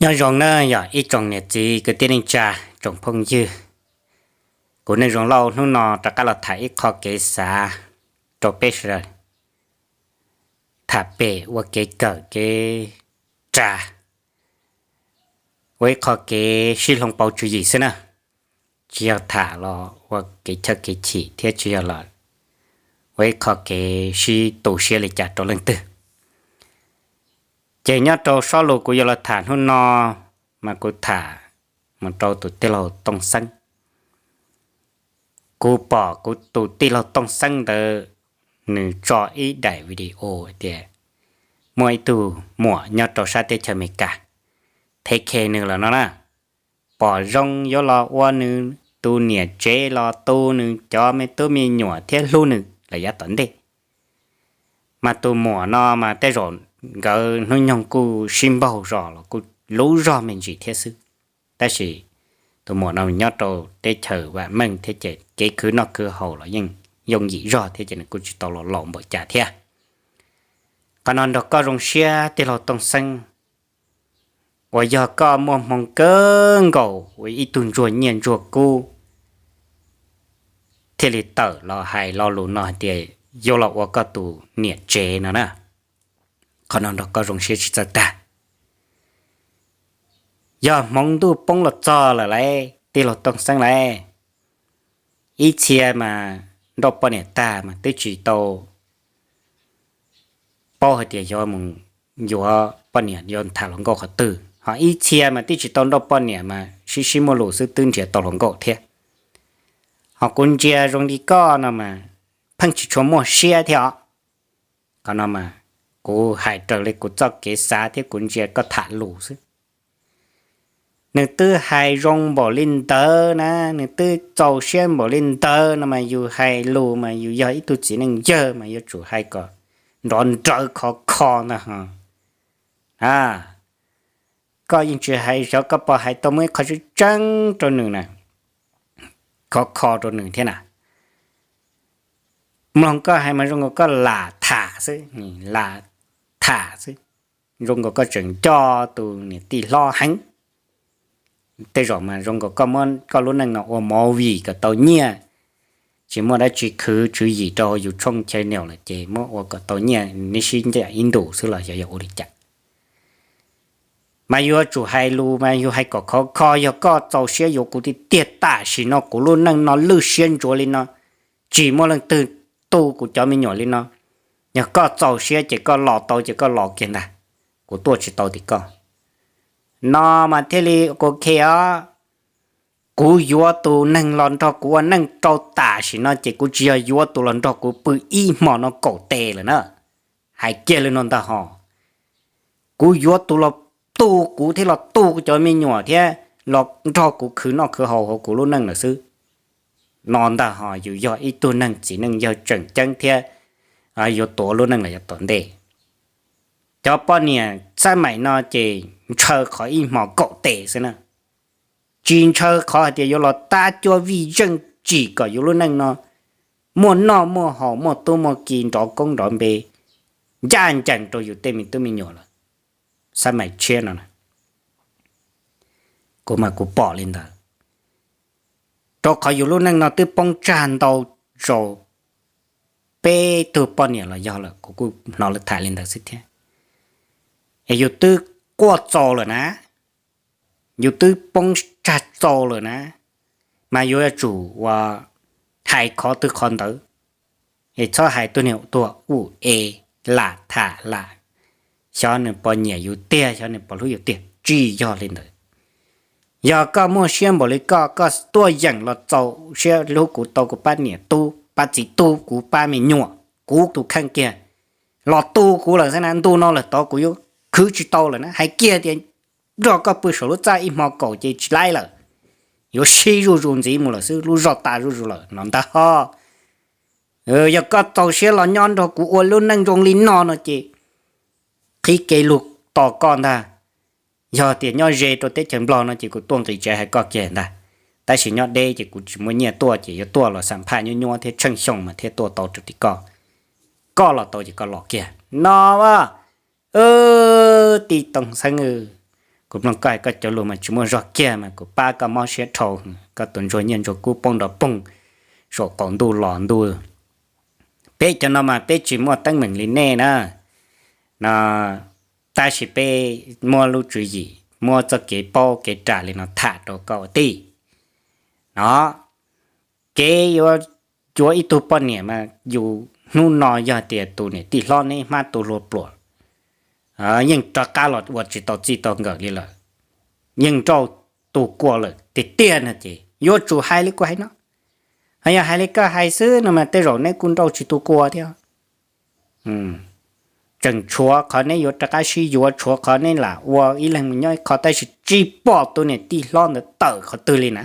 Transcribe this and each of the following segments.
Nyob zoo na yog ib tsoom niam txiv kwv tij neej tsa, tsoom phooj ywg. Kuv Neej Zoo Lauj hnub no rov qab los tham ib qho kev xav rau peb sawv daws tham pem ua kev kawm kev ras, ua ib qho kev sib hloov pauv tswv yim xwb na. Tsis yog tham los ua kev chawj kev chim thiab tsis yog los ua ib qho kev sib tu siab li cas rau leej twg. Ces nyob rau sob lus kuv yuav los tham hnub no mas kuv tham mus rau tus tij laug Tooj Xeeb. Kuv pom kuv tus tij laug Tooj Xeeb ntawd nws tso ib daim video hais tias muaj ib tug muam nyob rau sab teb chaws Amelikas thev khe nws lawm no na, pom zoo yuav los ua nws tus niam tsev los tu nws cov me tub me nyuam thiab hlub nws lawm yav tom ntej. Mas tus muam no mas tej zaum nkawd hnub nyoog kuj sib npaug zos los kuj lub zog me ntsis thiab xwb. Tab sis tus muam no nyob rau teb chaws vam meej thiab ces kev khwv noj khwv haus los yeej yooj yim zog thiab ces nws kuj tsis tau los laus npaum cas thiab. Qhov no nrog koj zoo siab tij laug Tooj Xeeb, uas yog koj muaj hmoo kawg nkaus ua ib tug ntsuag nyiaj ntsuag kub thiaj li tawm los hais lo lus no hais tias yuav los ua koj tus niam tsev no na. Qhov no nrog koj zoo siab tsis txawj tag. Yog hmoov ntuj poob los txog lawm lauj tij laug Tooj Xeeb lauj, ib txhia mas nrauj poj niam tag mas twb tsis tau paub hais tias yuav mus yuav poj niam yuav tham hluas nkauj qhov twg, ho ib txhia mas twb tsis tau nrauj poj niam mas sib sib muaj lus xwb twb nrhiav tau hluas nkauj thiab. Ho kuv ntsia zoo li koj no mas pheej tsis tshua muaj siab thiab os. Qhov no mas kuv hais raws li kuv txoj kev xav thiab kuv ntsia koj tham lus xwb. Nws twb hais zoo npaum li ntawd na, nws twb txaus siab npaum li ntawd no mas yus hais lus mas yus yog ib tug txiv neej yawg mas yuav tsum hais kom nrov nrawv khov kho ntag ho. A, koj yeej tsis hais, xyov koj puas hais tau muaj ib qho tseeb tseeb rau nws na, khov kho rau nws thiab na. Mloog koj hais mas zoo nkaus koj lam tham xwb, lam tham xwb, zoo nkaus koj tseem nco tus niam tij hlob heev. Tej zaum mas zoo nkaus koj muab koj lub neej no ua movie kom tau nyiaj, tsis muaj dab tsi khwv tswv yim rau hauv yus tshooj channel lawm ces muab ua kom tau nyiaj neb sib ncaim ib ntus xwb los xyov yog ua li cas. Mas yuav tsum hais lus mas yus hais kom khov kho, yog koj txaus siab yuav kuv tiag tiag tam sim no kuv lub neej no lwj siab ntsuav li no, tsis muaj leej twg tu kuv cov me nyuam li no. Yog koj txaus siab ces koj los tau ces koj los kiag ntag, kuv tuaj tsis tau tim koj. No mas thiaj li ok os. Kuv yuav tus neeg los nrog kuv ua neej rau tam sim no ces kuv tsis yog yuav tus los nrog kuv pw ib hmo no kaum tes lawm na. Hais kiag li no ntag hos. Kuv yuav tus los tu kuv thiab los tu kuv cov me nyuam thiab los nrog kuv khwv noj khwv haus hauv kuv lub neej lawm xwb. No ntag hos yus yog ib tug neeg txiv neej yawg tseem ceeb thiab yuav tuav lub neej los yav tom ntej. Cov poj niam xab maim no ces ntshaw qhov ib hmo kaum tes xwb na. Tsis ntshaw qhov hais tias yuav los tab cuab vij zeej tsim kom yus lub neej no muaj noj muaj haus muaj tub muaj ki nrov koob nrov npe ncaj ncees rau yus tej me tub me nyuam lawm. Xab maim tshiab no, kuv mas kuv pom li ntawd. Rau qhov yus lub neej no twb poob tsag ntau zaus peb tug poj niam los yog lawm, kuv kuj hnov lawv tham li ntawd xwb thiab. Es yus twb quaj txaus lawm na, yus twb poob tsag txaus lawm na, mas yuav tsum ua hais qhov twg qhov ntawd. Es txhob hais tuag niag tuag u e, lam tham lam xyov nws puas nyiam yus tiag, xyov nws puas hlub yus tiag, tsis yog li ntawd. Yog koj muaj siab npaum li koj, koj tuaj yeem los txaus siab hlub kuv tau kuv pab niam tub pab txiv tub kuv pab me nyuam, kuv tus kheej kiag los tu kuv lawm xwb na, ntu no lawm tod kuv yuav khwv tsis tau lawm na. Hais kiag tias nrog koj pw saum lub txaj ib hmo kaum ces tsis laib lawm, yuav sib zuj zus ntxiv mus lawm xwb, lub zog tas zuj zus lawm no ntag hos. Yog koj txaus siab los nyob nrog kuv ua lub neej zoo li no no ces qhib kev lug tos koj ntag. Yog tias nyob ze rau teb chaws Nplog no ces kuv tuaj nqis tsev hais koj kiag ntag, tab sis nyob deb ces kuv tsis muaj nyiaj tuaj ces yuav tuaj los xam phaj nyuab nyuab thiab tsheej xyoo mas thiaj tuaj tau rau tim koj. Koj los tau ces koj los kiag no a. Tij Tooj Xeeb, Kuv mloog koj hais koj cov lus mas tsis muaj zog kiag mas kuv pab koj mob siab dhau. Koj tus ntsuag nyiaj ntsuag kub poob nrov poog saum qaum ntuj los ntuj. Peb cov no mas peb tsis muaj teeb meem li nej na, no, tab sis peb muab lub tswv yim, muab txoj kev paub kev ram li no tham rau koj ua tij no. Kev yuav cuav ib tug poj niam mas yus hnub no yog tias tus niam tij hlob neb hmab tu hlua pluam, yeej rov qab los ua tsis tau txij tau nkawm li lawm, yeej nrauj tu kua lawm tiag tiag no ces yuav tsum hais li kuv hais no. Ho yog hais li koj hais xwb no mas tej zaum neb kuj nrauj tsis tu kua thiab. Tseem tshuav qhov neb yuav rov qab sib yuav, tshuav qhov neb lam ua ib leeg mus nyob ib qho, tab sis tsis pom tus niam tij hlob ntawd tawm qhov twg li na.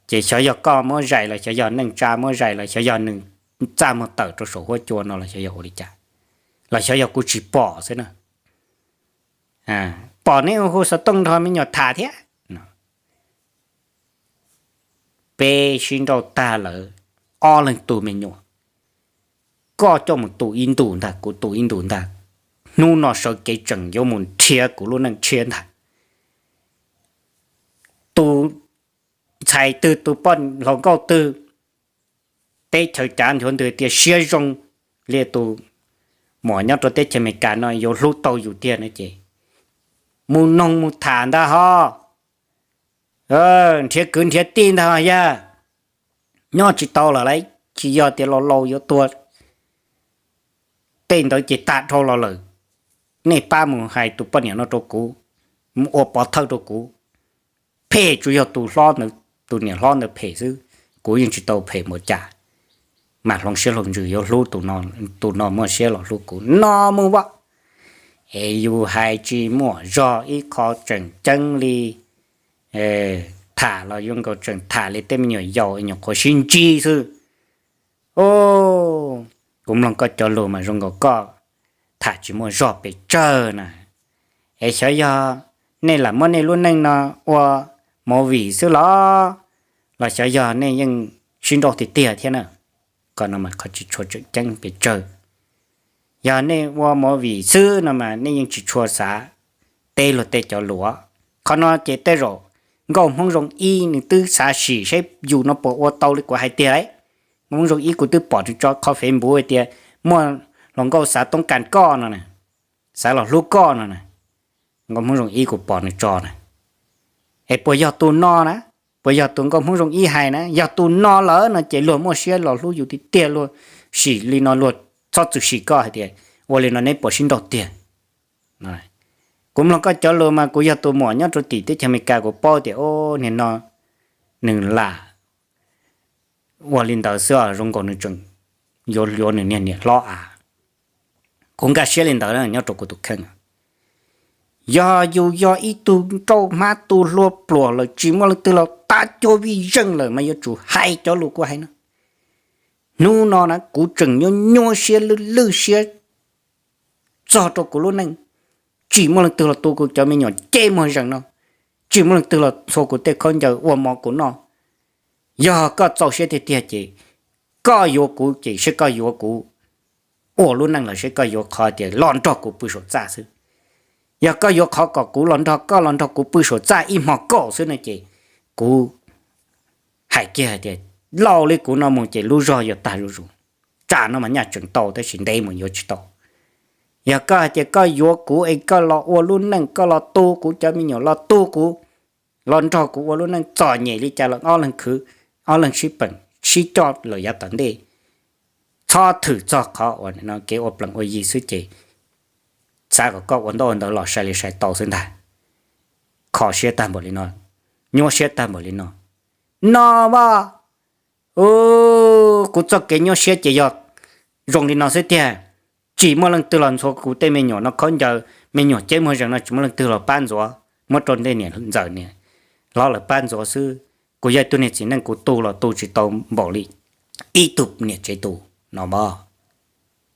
Ces xyov yog koj muab zais los xyov yog neej tsa muab zais los xyov yog nws txaj muag tawm rau saum huab cua no los xyov yog ua li cas, los xyov yog kuv tsis pom xwb na. Pom neb ua hu xov tooj nrog me nyuam tham thiab. Peb sib nrauj tag lawm, ob leeg tu me nyuam, koj coj mus tu ib ntus ntag, kuv tu ib ntus ntag. Hnub no sawv kev tseem yuav mus nrhiav kuv lub neej tshiab ntag. Tus ntxhais twg, tus poj hluas nkauj twg, teb chaws cav nchuav ntws tias siab zoo li tus muam nyob rau teb chaws Amelikas no yuav hlub tau yus tiag no ces mus noog mus tham ntag ho. Nrhiav kwv nrhiav tij ntag ho yag. Nyob tsis tau lawm lauj, tsis yog tias laus laus yuav tuag, tej ntawd ces tag dhau los lawm. Nej pab mus hais tus poj niam no rau kuv, mus ua pov thawj rau kuv. Phem tsuas yog tus hlob ntawd, tus niam hlob ntawd phem xwb, kuv yeej tsis tau phem npaum cas. Mas hloov siab hloov ntsws yuav hlub tus no muaj siab los hlub kuv no mus vaj. Es yus hais tsis muaj zog ib qho tseem ceeb li, tham los yuav nkaus tseem tham li tej me nyuam yaus nyuam qhuav sib ntsib xwb. Kuv mloog koj cov lus mas zoo nkaus koj tham tsis muaj zog pes tsawg na. Es xyov yog nej lam muab nej lub neej no ua movie xwb los, los xyov yog nej yeej sib nrauj tiag tiag thiab na. Qhov no mas qhov tsis tshua tseem ceeb pes tsawg. Yog nej ua movie xwb no mas nej yeej tsis tshua xav teb luag tej cov lus. Qhov no ces tej zaum nkauj Hmoob Zoo Ib nws twb xav sim saib yus no puas ua tau li kuv hais tiag lauj. Nkauj Hmoob Zoo Ib kuv twb pom nws tso qhov Facebook hais tias muaj hluas nkauj xav toob kas koj no, xav los hlub koj no na. Nkauj Hmoob Zoo Ib kuv pom nws tso na. Es puas yog tus no na? Puas yog tus nkauj Hmoob Zoo Ib hais na? Yog tus no lawm no ces luag muaj siab los hlub yus tiag tiag, luag sim li no luag txhob txwm sim koj hais tias ua li no neb puas sib nrauj tiag. Kuv mloog koj cov lus mas kuv yog tus muam nyob rau tim teb chaws Amelikas kuv paub tias o, niag no nws lam ua li ntawd xwb os, zoo nkaus nws tseem yuav yuav nws niag niam hlob av. Kuv nkag siab li ntawd nyob rau kuv tus kheej. Yog yus yog ib tug nrauj hmab tu hlua pluam lawm tsis muaj leej twg los tab cuab vij zeej lawm mas yuav tsum hais cov lus kuv hais no. Hnub no na kuv tseem nyuaj nyuaj siab lwj lwj siab txog rau kuv lub neej, tsis muaj leej twg los tu kuv cov me nyuam ceb muag zees no, tsis muaj leej twg los ntxhua kuv tej khaub ncaws ua mov kuv noj. Yog koj txaus siab tiag tiag ces koj yuav kuv ces seb koj yuav kuv ua lub neej los seb koj yuav qhov tias los nrog kuv pw saum txaj xwb. Yog koj yuav qhov kom kuv los nrog koj los nrog kuv pw saum txaj ib hmo kaum xwb no ces kuv hais kiag hais tias laus li kuv no mus ces lub zog yuav tag zuj zus. Tsam no mas nyaj tseem tau tab sis ntev mus yuav tsis tau. Yog koj hais tias koj yuav kuv es koj los ua lub neej, koj los tu kuv cov me nyuam, los tu kuv, los nrog kuv ua lub neej txom nyem li cas los ob leeg khwv, ob leeg sib peem sib coj lawm yav tom ntej. Txhob thwm txog qhov uas kev ua plees ua yi xwb ces xav kom koj ua ntaub ua ntawv los sai li sai tau xwb ntag. Kho siab tag npaum li no, nyuaj siab tag npaum li no, no vaj. Kuv txoj kev nyuaj siab ces yog zoo li no xwb tiag. Tsis muaj leej twg los ntxhua kuv tej me nyuam no khaub ncaws, me nyuam ceb muag zees no tsis muaj leej twg los pab ntxuav, muab rau tej niam ntxawm niam hlob lawv pab ntxuav xwb. Kuv yog ib tug niag txiv neej kuv tu los tu tsis tau npaum li ib tug niam tsev tu no mas.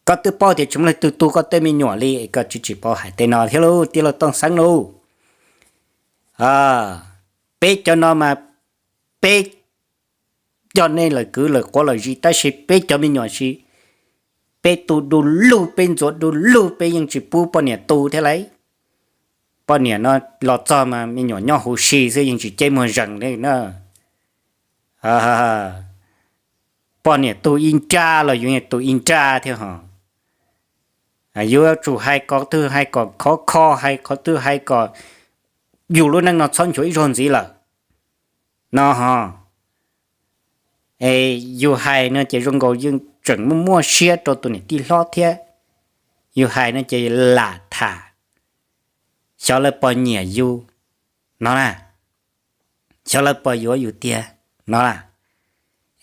Koj twb paub tias tsis muaj leej twg tu koj tej me nyuam li es koj tsis tsis paub hais tej no thiab lauj tij laug Tooj Xeeb lauj. Peb cov no mas peb coj nej lawm kwv lawm quav lawm zis tab sis peb cov me nyuam tsis, peb tu du lug, peb ntxuav du lug, peb yeej tsis pub poj niam tu thiab lauj. Poj niam no los txog mas me nyuam nyob huv si xwb yeej tsis ceb muag zees li na. Poj niam tu ib nrab los yus yeej tu ib nrab thiab ho. Yuav tsum hais qhov twg hais kom khov kho, hais qhov twg hais kom yus lub neej no txhob nchuav ib zaug ntxiv lawm no ho. Es yus hais no ces zoo nkaus yeej tseem muaj muaj siab rau tus niam tij hlob thiab. Yus hais no ces lam tham, xyov lawv puas nyiam yus no na, xyov lawv puas yuav yus tiag no na.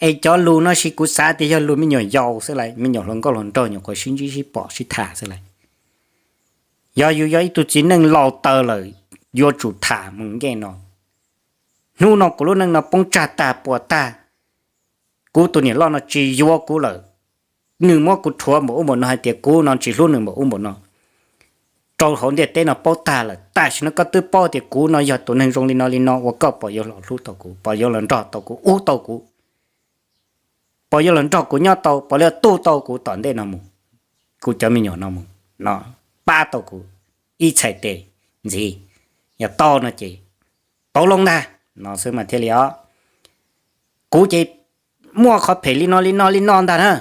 Es cov lus no sis kuv xav tias yog lus me nyuam yaus xwb lauj, me nyuam hluas nkauj hluas nraug nyuam qhuav sib ntsib sib pom sib tham xwb lauj. Yog yus yog ib tug txiv neej laus taws lawm, yuav tsum tham mus nqe no. Hnub no kuv lub neej no poob tsag tag puas tag, kuv tus niam loj no tsis yuav kuv lawm, nws muab kuv rhuav npaum ub npaum no hais tias kuv no tsis hlub nws npaum ub npaum no rau hauv ntiaj teb no paub tag lawm. Tam sim no koj twb paub tias kuv no yog tus neeg zoo li no li no uas koj puas yuav los hlub tau kuv, puas yuav los nrog tau kuv, ub tau kuv, puas yuav los nrog kuv nyob tau, puas yuav tu tau kuv tom ntej no mus, kuv cov me nyuam no mus no, pab tau kuv ib txhais tes ntxiv. Yog tau no ces tau loo ntag no xwb mas thiaj li os. Kuv ces muaj qhov phem li no li no li no ntag na,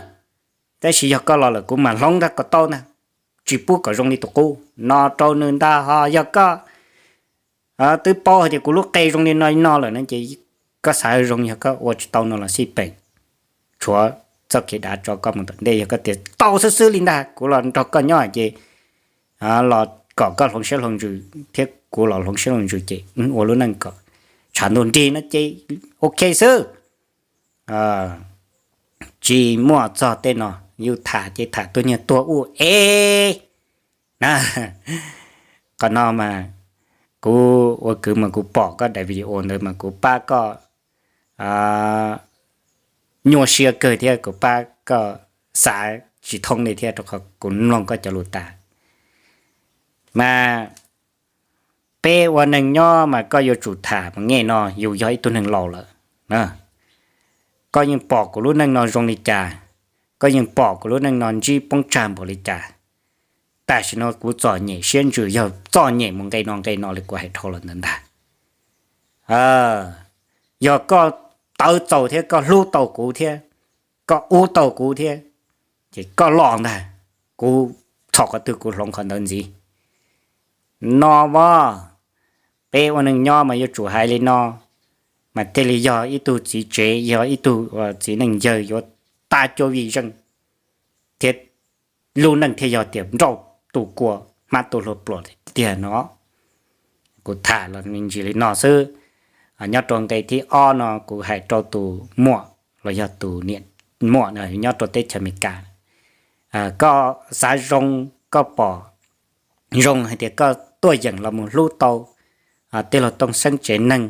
tab sis yog koj los lawm kuv mam hloov ntag kom tau ntag, tsis pub kom zoo li tus qub no rau nws ntag ho. Yog koj twb paub hais tias kuv lub qe zoo li no li no lawm no ces koj xav zoo, yog koj ua tsis tau no los xij peem, tshuav txoj kev dav tso koj mus tom ntej. Yog koj tias tau xwb xwb li ntag, kuv los nrog koj nyob ces los kom koj hloov siab hloov ntsws thiab kuv los hloov siab hloov ntsws ces ua lub neej kom tshav ntuj nrig no ces ok xwb. Tsis muaj txog tej no, yus tham ces tham tuag nyiag tuag ub es na. Qhov no mas kuv ua kwv mas kuv pom koj daim video ntawd mas kuv pab koj nyuaj siab kawg thiab kuv pab koj xav tsis thoob li thiab, rau qhov kuv mloog koj cov lus tas. Mas peb ua neeg nyob mas koj yuav tsum tham mas nge no, yus yog ib tug neeg laus lawm, koj yeej pom kuv lub neej no zoo li cas, koj yeej pom kuv lub neej no ntsib poob tsag npaum li cas. Tam sim no kuv txom nyem siab ntsws yog txom nyem mus nqe no nqe no li kuv hais dhau los ntawd ntag. Yog koj tawv txaus thiab koj hlub tau kuv thiab, koj ub tau kuv thiab, ces koj los ntag, kuv txhom qhov twg kuv hloov qhov ntawd ntxiv. No mas peb ua neeg nyob mas yuav tsum hais li no, mas thiaj li yog ib tug txiv tsev, yog ib tug txiv neej yawg yuav tas cua vij zeej thiab, lub neej thiaj yog tias nrauj tu kua hmab tu hlua pluas tiag no. Kuv tham los me ntsis li no xwb. Nyob rau nqe thib ob no kuv hais rau tus muam los yog tus niam muam nyob rau teb chaws Amelikas, koj xav zoo, koj pom zoo hais tias koj tuaj yeem los mus hlub tau tij laug Tooj Xeeb tsev neeg,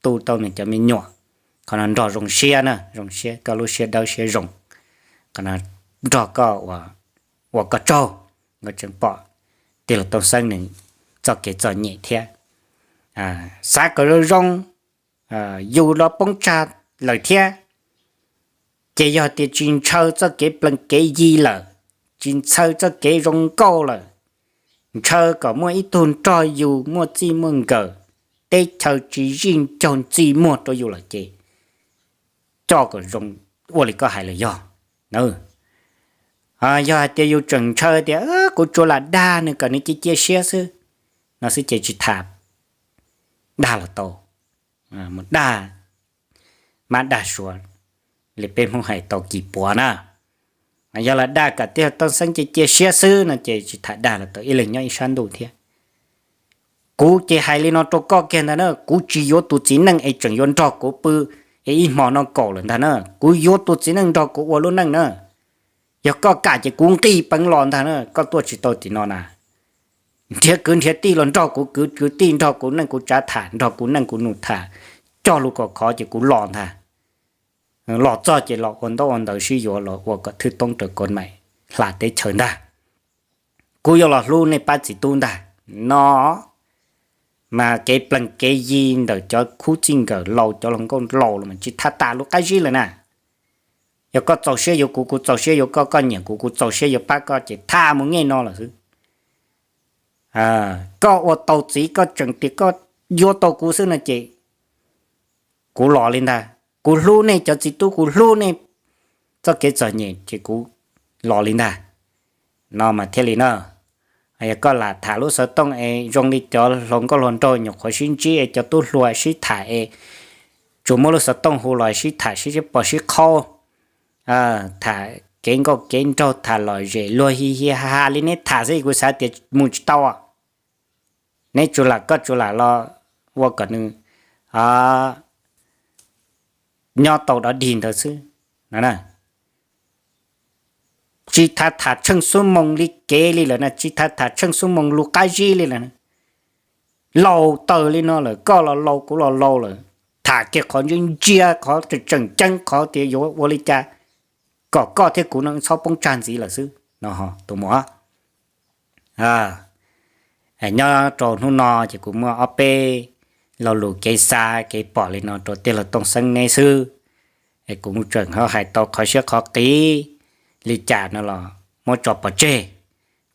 tu tau nws cov me nyuam, qhov no nrog zoo siab na, zoo siab, koj lub siab dawb siab zoo, qhov no nrog koj ua koj tsaug, koj tseem pom tij laug Tooj Xeeb nws txoj kev txom nyem thiab. Xav kom zoo zoo, yus los poob tsag lawm thiab, ces yog tias tsis ntshaw txoj kev plees kev yi lawm, tsis ntshaw txoj kev zoo nkauj lawm, ntshaw kom muaj ib tug nrog yus muaj txij muaj nkawm, teb chaws tsis zij ncaug txi muag rau yus lawm ces coj kom zoo ua li koj hais los yog. Yog hais tias yus tseem ntshaw tias kuv tsuas lam dag nws kom nws cia cia siab xwb no xwb ces tsis tham dag los tau, mus dag mab dag suav li peb Hmoob hais tau kis puav na. Yog lam dag kom tij laug Tooj Xeeb cia cia siab xwb no ces tsis tham dag los tau, ib leeg nyob ib sab ntuj thiab. Kuv ces hais li no rau koj kiag ntag na, kuv tsis yuav tus txiv neej es tseem yuav nrog kuv pw es ib hmo noj kaum lawm ntag na, kuv yuav tus txiv neej nrog kuv ua lub neej na. Yog koj kam ces kuv nqis peev los ntag na, koj tuaj tsis tau tim no na. Nrhiav kwv nrhiav tij los nrog kuv kwv kwv tij, nrog kuv neej kuv tsav tham, nrog kuv neej kuv nus tham, cog lus kom khov ces kuv los ntag. Los txog ces los ua ntaub ua ntawv sib yuav los ua kom thwj toob raws kod maim hla teb chaws ntag. Kuv yuav los hlub nej pab txiv tub ntag no. Mas kev plees kev yi ntawm cov khub txij nkawm laus, cov hluas nkauj laus los mas tsis tham tas lub qab zib lawm na. Yog koj txaus siab yuav kuv, kuv txaus siab yuav koj, koj nyiam kuv, kuv txaus siab yuav pab koj ces tham mus nge no lawm xwb. Koj ua tau txiv koj tseem tias koj yuav tau kuv xwb no ces kuv los li ntag. Kuv hlub nej cov txiv tub, kuv hlub nej txoj kev txom nyem ces kuv los li ntag. No mas thiaj li na. Yog koj lam tham lub xov tooj es zoo li cov hluas nkauj hluas nraug nyuam qhuav sib ntsib es cov tub hluas sib tham es tsuas muab lub xov tooj hu los sib tham sib pom sib qhaub, tham kev nkauj kev nraug, tham lom zem luag hi hi ha ha li neb tham xwb kuv xav tias mus tsis tau. Neb tsuas lam, koj tsuas lam los ua kom nws nyob tau dov dig ntawd xwb. Tsis tham tham tsheej xuab moos li kev li lawm na, tsis tham tham tsheej xuab moos lus qab zib li lawm. Laus tawg li no lawm, koj los laus kuv los laus lawm, tham kiag qhov ntsia ntsia, qhov tseem tseem ceeb, qhov tias yuav ua li cas kom koj thiab kuv no txhob poob tsag ntxiv lawm xwb no tus muam. Nyob rau hnub no ces kuv muaj ob peb lo lus kev xav kev pom li no rau tej laus tooj xeeb neb xwb. Es kuv tseem ho hais tau qhov siab qhov qiv li cas no los muab tso pov tseg.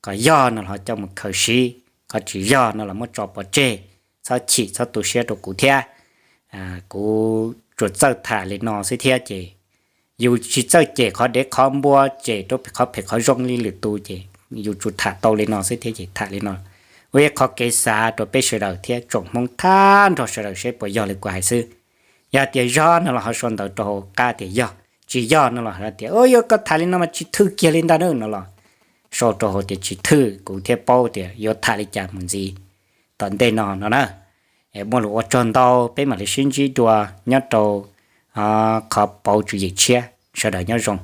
Qhov yog no los coj mus khaws siv, qhov tsis yog no los muab tso pov tseg. Txhob chim txhob tu siab rau kuv thiab. Kuv tsuas txawj tham li no xwb thiab ces yus tsis txawj cem qhov dev qhov npua, cem rau qhov phem qhov zoo li lwm tus ces yus tsuas tham tau li no xwb thiab ces tham li no ua ib qhov kev xav rau peb sawv daws thiab tsoom Hmoob thab nrog sawv daws seb puas yog li kuv hais xwb. Yog tias yog no los ho sau ntawv rau hauv qab tias yog, tsis yog no los tias yuav koj tham li no mas tsis thwj kiag li ntag no los sau rau hauv tias tsis thwj, kuv thiaj paub tias yuav tham li cas mus ntxiv tom ntej no no na. Muaj lus ua tsaug ntau, peb mam li sib ntsib dua nyob rau qhov pauv tswv yim tshiab, sawv daws nyob zoo.